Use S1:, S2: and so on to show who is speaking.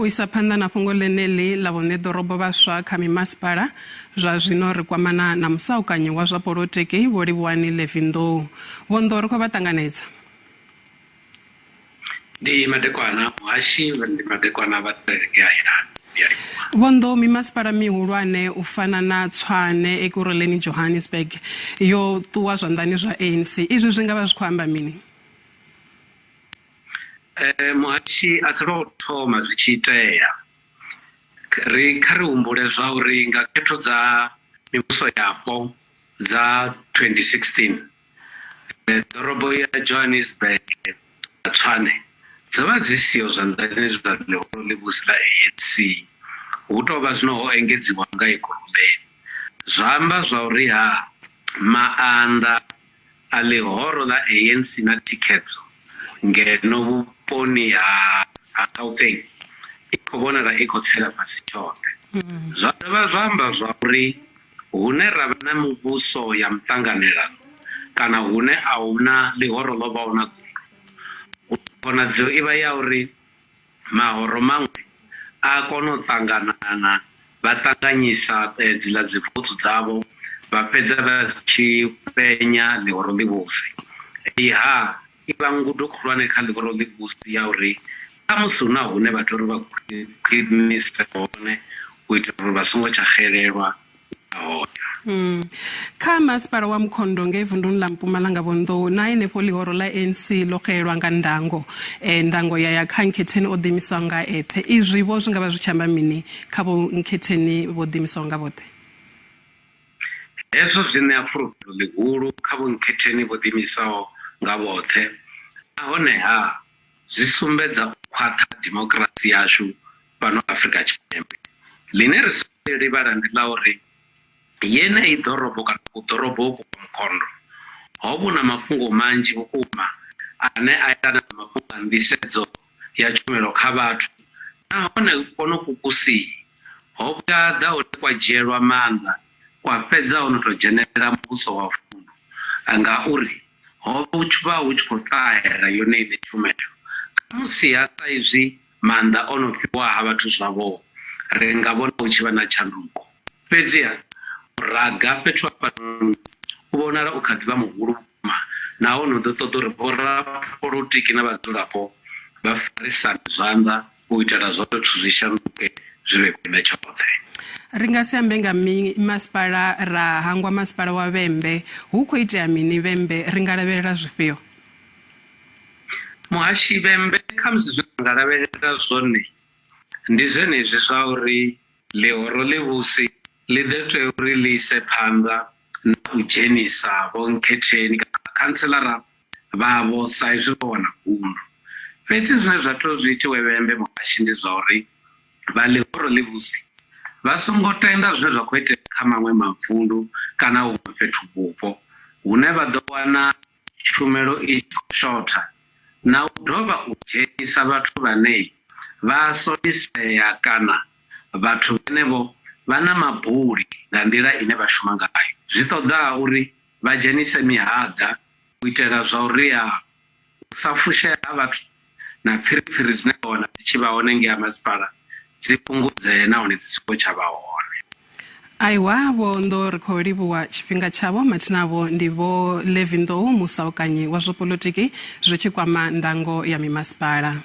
S1: U isa phanḓa na fhungo ḽeneḽi ḽa vhoṋeḓorobo vhaswa kha mimasipala, zwa zwino ri kwamana na musaukanyi wa zwa polotiki Vho Livhuwani Levi Nḓou. Vho Nḓou ri khou vha ṱanganedza.
S2: Ndi madekwana muhashi, ndi madekwana vhaṱaleli ngei hayani. Ndi a livhuwa.
S1: Vho Nḓou, mimasipala mihulwane u fana na Tshwane, Ekurhuleni, Johannesburg yo ṱuwa zwanḓani zwa ANC. Izwi zwi nga vha zwi khou amba mini?
S2: Muhashi, a si lwa u thoma zwi tshi itea. Ri kha ri humbule zwa uri nga khetho dza mivhuso yapo dza 2016, ḓorobo ya Johannesburg na Tshwane dzo vha dzi siho zwanḓani zwa ḽihoro ḽivhusi ḽa ANC, hu tou vha zwino ho engedziwa nga Ekurhuleni. Zwa amba zwa uri-ha maanḓa a ḽihoro ḽa ANC na thikhedzo ngeno vhuponi ha ha Gauteng i khou vhonala i khou tsela fhasi tshoṱhe. Zwa dovha zwa amba zwauri hune ra vha na mivhuso ya muṱanganelano kana hune a hu na ḽihoro ḽo vhaho na gundo, khonadzeo i vha ya uri Mahoro maṅwe a a kona u ṱanganana vha ṱanganyisa dziḽa dzi vouthu dzavho vha fhedza vha tshi fhenya ḽihoro ḽivhusi. Eyi ha i vha ngudo khulwane kha ḽihoro ḽivhusi ya uri khamusi hu na hune vha tea uri vha khwinise hone u itela uri vha songo tsha xelelwa hone.
S1: Kha masipala wa Mkhondo ngei vunduni ḽa Mpumalanga Vho Nḓou, na henefho ḽihoro ḽa ANC ḽo xelelwa nga ndango. E, ndango ya ya kha Nkhetheni o ḓiimisaho nga eṱhe. Izwi vho zwi nga vha zwi tshi amba mini kha Vho Nkhetheni vho ḓiimisaho nga vhoṱhe?
S2: Hezwo zwi ṋea fulufhelo ḽihulu kha Vho Nkhetheni vho ḓiimisaho nga vhoṱhe nahone-ha zwi sumbedza u khwaṱha ha dimokirasi yashu fhano Afrika Tshipembe. Ḽine ri songo ḽi livhala ndi ḽa uri yeneyi ḓorobo kana kuḓorobo uku kwa Mkhondo ho vhu na mafhungo manzhi vhukuma ane a elana na mafhungo a nḓisedzo ya tshumelo kha vhathu nahone kwonoku kusi ho vhuya ha ḓa hune kwa dzhielwa maanḓa kwa fhedza ho no tou dzhenelela muvhuso wa vundu ngauri ho vha hu tshi khou ṱahela yone iṋe tshumelo. Khamusi-ha sa izwi maanḓa o no fhiwa ha vhathu zwavho, ri nga vhona hu tshi vha na tshanduko. Fhedziha, muraga fhethu hafhanoni u vhonala u kha ḓi vha muhulu vhukuma nahone u ḓo ṱoḓa uri vhorapolotiki na vhadzulapo vha farisane zwanḓa u itela zwa uri zwithu zwi shanduke zwi vhe khwine tshoṱhe.
S1: Ri nga si ambe nga mimasipala ra hangwa masipala wa Vhembe. Hu khou itea mini Vhembe? Ri nga lavhelela zwifhio?
S2: Muhashi, Vhembe khamusi zwine ra nga lavhelela zwone ndi zwenezwi zwa uri ḽihoro ḽivhusi ḽi ḓo tea uri ḽi ise phanḓa na u dzhenisa vho nkhetheni kana vhakhantselara vhavho sa izwi vho wana gundo. Fhedzi zwine zwa tea uri zwi itiwe Vhembe muhashi ndi zwa uri vha ḽihoro ḽivhusi vha songo tenda zwine zwa khou itea kha maṅwe mavundu kana huṅwe fhethu vhupo hune vha ḓo wana tshumelo i tshi khou shotha na u dovha u dzhenisa vhathu vhane vha a solisea kana vhathu vhenevho vha na mabuli nga nḓila ine vha shuma ngayo. Zwi ṱoḓa uri vha dzhenise mihaga u itela zwa uri u sa fushea ha vhathu na pfiripfiri dzine vha wana dzi tshi vha hone ngei ha masipala dzi fhungudzee nahone dzi songo tsha vha hone.
S1: Aiwa Vho Nḓou ri khou livhuwa tshifhinga tshavho. Mathina avho ndi Vho Levi Nḓou, musaukanyi wa zwa poḽotiki zwi tshi kwama ndango ya mimasipala.